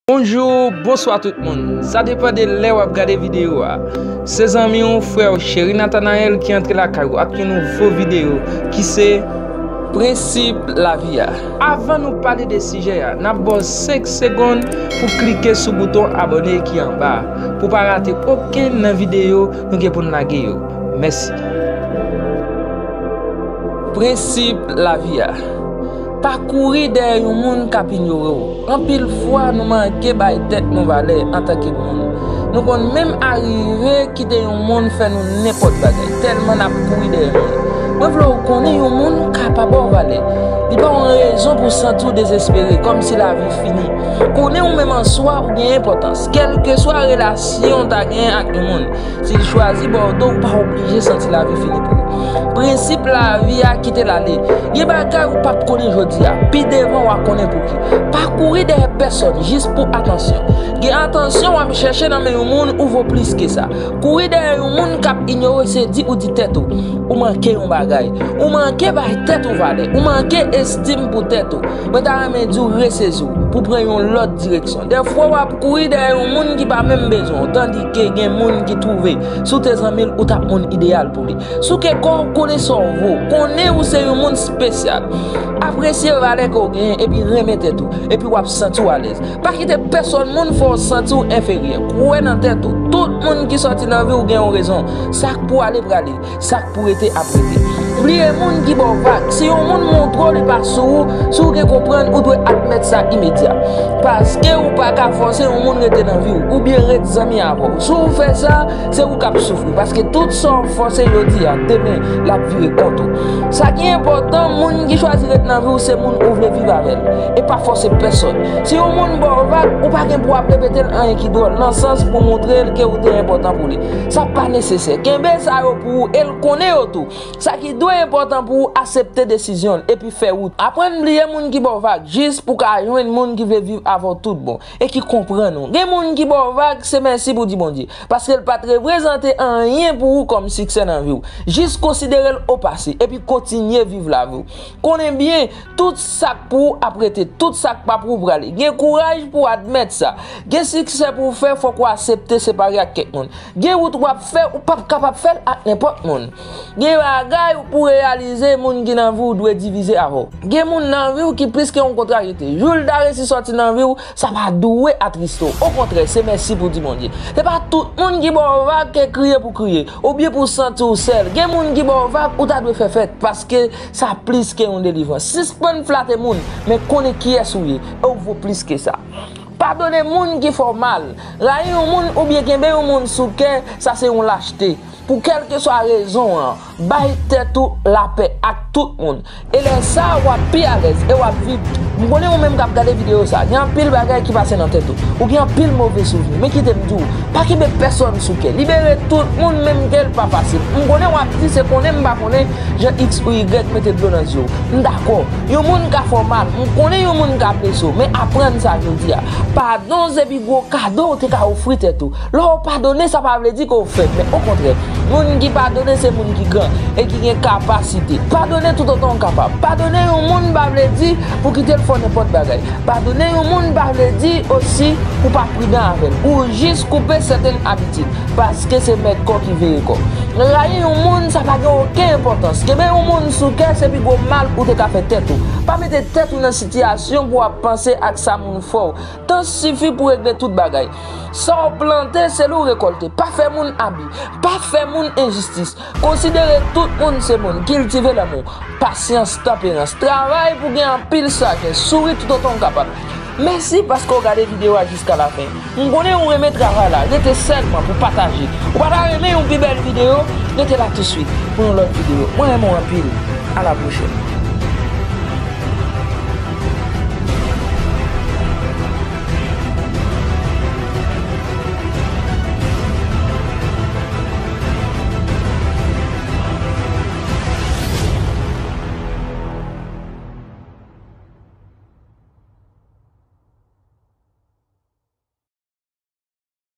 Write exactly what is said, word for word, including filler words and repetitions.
Bonjou, bonswa tout moun. Sa depann de lè w ap gade videyo a. Se zanmi w, frè w, Cheri Nathanael ki antre lakay ou ak yon nouvo videyo ki se Prensip Lavi a. Avan nou pale de sijè a, n ap ba w senk segonn pou klike sou bouton abòne ki anba a, pou pa rate okenn nan videyo nou gen pou n lage yo. Mèsi. Prensip Lavi a. Pa kouri dèyè yon moun k ap inyore w. Anpil fwa, nou manke bay tèt nou valè antanke moun. Nou konn menm arive kite yon moun fè nou nenpòt bagay, tèlman n ap kouri dèyè moun. Mwen vle w konnen yon moun ka pa ba w valè. Li ba w yon rezon pou w santi w dezespere, kòmsi lavi fini. Konnen ou menm an swa ou gen enpòtans, kèlkeswa relasyon w ta genyen ak yon moun. Si l chwazi ba w do, ou pa oblije santi lavi fini pou ou. Prensip lavi a, kite l ale. Gen bagay ou p ap konnen jodi a, pi devan w a konnen pouki. Pa kouri dèyè pèsòn jis pou atansyon. Gen atansyon w ap chèche nan men yon moun, ou vo plis ke sa. Kouri dèyè yon moun k ap inyore, se di ou di tèt ou, ou manke yon bagay. Ou manke bay tèt ou valè. Ou manke estim pou tèt ou. Mwen ta renmen di w resezi w pou pran yon lòt direksyon. Dèfwa w ap kouri dèyè yon moun ki pa menm bezwen w, tandike gen moun ki twouve, si w te zanmi l, ou t ap moun ideyal pou li. Souke kò w, konnen sa w vo, konnen ou se yon moun espesyal. Apresye valè ke w genyen epi renmen tèt ou, epi w ap santi w alèz. Pa kite pèsòn moun fè w santi w enferyè. Kwè nan tèt ou. Tout moun ki sòti nan vi w gen yon rezon. Sa k pou ale prale. Sa k pou rete ap rete. Bliye moun ki ba w vag. Si yon moun montre w li pa sou ou, si w gen konprann, ou dwe admèt sa imedya. Paske ou pa ka fòse yon moun rete nan vi w, oubyen ret zanmi avè w. Si w fè sa, se ou k ap soufri. Paske tout sa w fòse jodi a, demen, l ap vire kont ou. Sa ki enpòtan, moun ki chwazi ret nan vi w, se moun ou vle viv avè l. E pa fòse pèsòn. Si yon moun ba w vag, ou pa gen pou w ap repete l anyen ki dwòl, nan sans pou montre l ke ou te enpòtan pou li. Sa pa nesesè. Kenbe sa yo pou ou e l konnen yo tou. Sa ki dwe enpòtan pou ou, aksepte desizyon l epi fè wout. Aprann bliye moun ki ba w vag jis pou w ka jwenn moun ki vle viv avè w tout bon e ki konprann ou. Gen moun ki ba w vag, se mèsi pou di Bondye, paske l pa t reprezante anyen pou ou kòm siksè nan vi w. Jis konsidere l o pase epi kontinye viv lavi w. Konnen byen, tout sa k pou ou ap rete, tout sa k pa pou ou prale. Gen kouraj pou w admèt sa. Gen siksè pou w fè, fòk ou aksepte separe ak kèk moun. Gen wout w ap fè, ou p ap kapab fè l ak nenpòt moun. Gen bagay ou pou reyalize, moun ki nan vi w dwe divize avè w. Gen moun nan vi w ki plis ke yon kontrarite. Jou l ta resi sòti nan vi w, sa pa dwe atriste w. Okontrè, se mèsi pou di Bondye. Se pa tout moun ki ba w vag ke kriye pou kriye, oubyen pou w santi w sèl. Gen moun ki ba w vag, ou ta dwe fè fèt, paske sa plis ke yon delivrans. Sispann flate moun, men konnen kiyès ou ye, e w vo plis ke sa. Padone moun ki fè w mal. Rayi yon moun oubyen kenbe yon moun sou kè, sa se yon lachte. Pou kèlkeswa rezon an, bay tèt ou lapè ak tout moun. E lè sa a, w ap pi alèz e w ap viv. M konnen ou menm k ap gade videyo sa a, gen anpil bagay ki pase nan tèt ou. Ou gen anpil move souvni. Men kite m di w, pa kenbe pèsòn sou kè. Libere tout moun, menm ke l pa fasil. M konnen w ap di se konnen m pa konnen jan X ou Y mete dlo nan zye w. M dakò. Yon moun ka fè w mal. M konnen yon moun ka blese w. Men aprann sa jodi a. Padon se pi gwo kado w te ka ofri tèt ou. Lè w padone, sa pa vle di ke w fèb, men okontrè, moun ki padone se moun ki gran e ki gen kapasite. Padone toutotan w kapab. Padone yon moun pa vle di pou kite l fè w nenpòt bagay. Padone yon moun pa vle di osi pou pa pridan avè l. Ou jis koupe sèten abitid, paske se mèt kò ki veye kò. Rayi yon moun, sa pa gen okenn enpòtans. Kenbe yon moun sou kè, se pi gwo mal ou te ka fè tèt ou. Pa mete tèt ou nan sitiyasyon pou w ap panse ak sa moun fè w. Tan sifi pou regle tout bagay. Sa w plante, se li w rekòlte. Pa fè moun abi. Pa fè moun enjistis. Konsidere tout moun se moun. Kiltive lanmou, pasyans, tanperans. Travay pou gen anpil sajès. Souri toutotan w kapab. Mèsi paske w gade videyo a jiska lafen. M konnen ou renmen travay la. Rete sèlman pou pataje. Ou pa ta renmen yon pi bèl videyo? Rete la touswit pou yon lòt videyo. Mwen renmen w anpil. A la pwochèn.